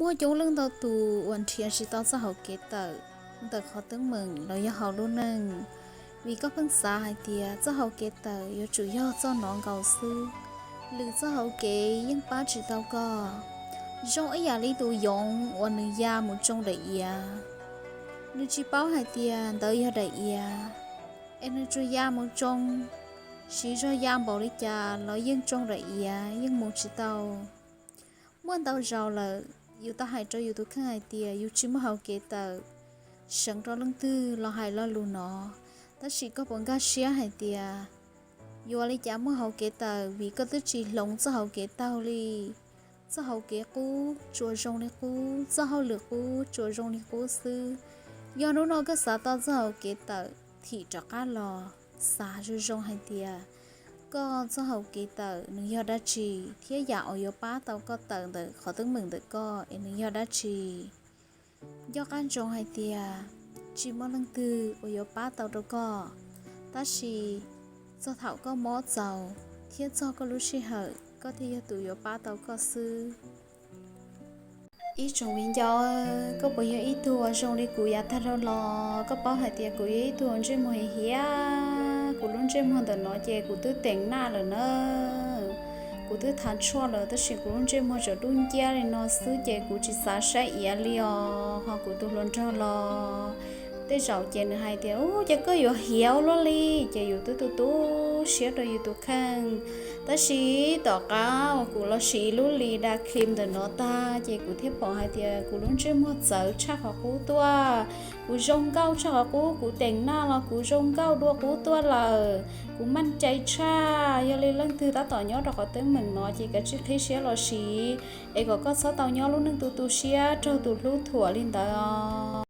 Muaj coob leej ntau tus uas nrhiav tsis tau txoj hauv kev tawm ntawm qhov teeb meem los yog hauv lub neej, vim koj pheej xav hais tias txoj hauv kev tawm yuav tsum yog txoj nov nkaus xwb. Lwm txoj hauv kev yeej pab tsis tau koj. Zoo ib yam li tus yoov uas nws ya mus tsoo daim iav, nws tsis paub hais tias ntawd yog daim iav, es nws tsuas ya mus tsoo, siv zog ya npaum li cas los yeej tsoo daim iav yeej mus tsis tau. Muaj ntau zaus lawm, yus tau hais rau yus tus kheej hais tias yus tsis muaj hauv kev tawm, seev rau leej twg los hais lo lus no. Tab sis koj puas nkag siab hais tias yuav li cas muaj hauv kev tawm, vim koj twb tsis hloov txoj hauv kev taug li. Txoj hauv kev qub tsuas zoo li qub, txoj hauj lwm qub tsuas zoo li qub xwb. Yog hnub no koj xav tau txoj hauv kev tawm, thim rov qab los xav zoo zoo hais tias koj txoj hauv kev tawm nws yog dab tsi, thiab yam uas yuav pab tau koj tawm ntawm qhov teeb meem ntawm koj es nws yog dab tsi. Nco qab ntsoov hais tias tsis muaj leej twg uas yuav pab tau rau koj, tab sis txog thaum koj mob txaus thiab txog koj lub sij hawm, koj thiaj yog tus yuav pab tau koj xwb. Ib tsoom viv ncaus, koj puas yog ib tug uas zoo li kuv yav tag dhau los? Koj paub hais tias kuv yog ib tug uas ntsej muag hiav hiav, kuv lub ntsej muag ntawm no ces kuv twb teem naj lawm na. Kuv twb thav tshuaj lawm tab sis kuv lub ntsej muag tseem dub nciab li no xwb ces kuv tsis xav saib iav li os. Ho kuv tus hluas nraug los tej zaum ces nws hais tias, Ub, ces koj yuav hiav ua luaj li. Ces yus twb tu tu siab rau yus tus kheej. Tab sis tom qab uas kuv los siv lub li da cream ntawm no tag ces kuv thiaj pom hais tias kuv lub ntsej muag txawv tshaj qhov qub tuaj. Kuv zoo nkauj tshaj qhov qub, kuv teem naj los kuv zoo nkauj dua qub tuaj lawm. Kuv maj cai tshaj, yog li leej twg tab tom nyob rau qhov teeb meem no ces kav tsij qhib siab los siv, es kom koj txhob tau nyob lub neej tu tu siab raug tus hlub thuam li ntawd os.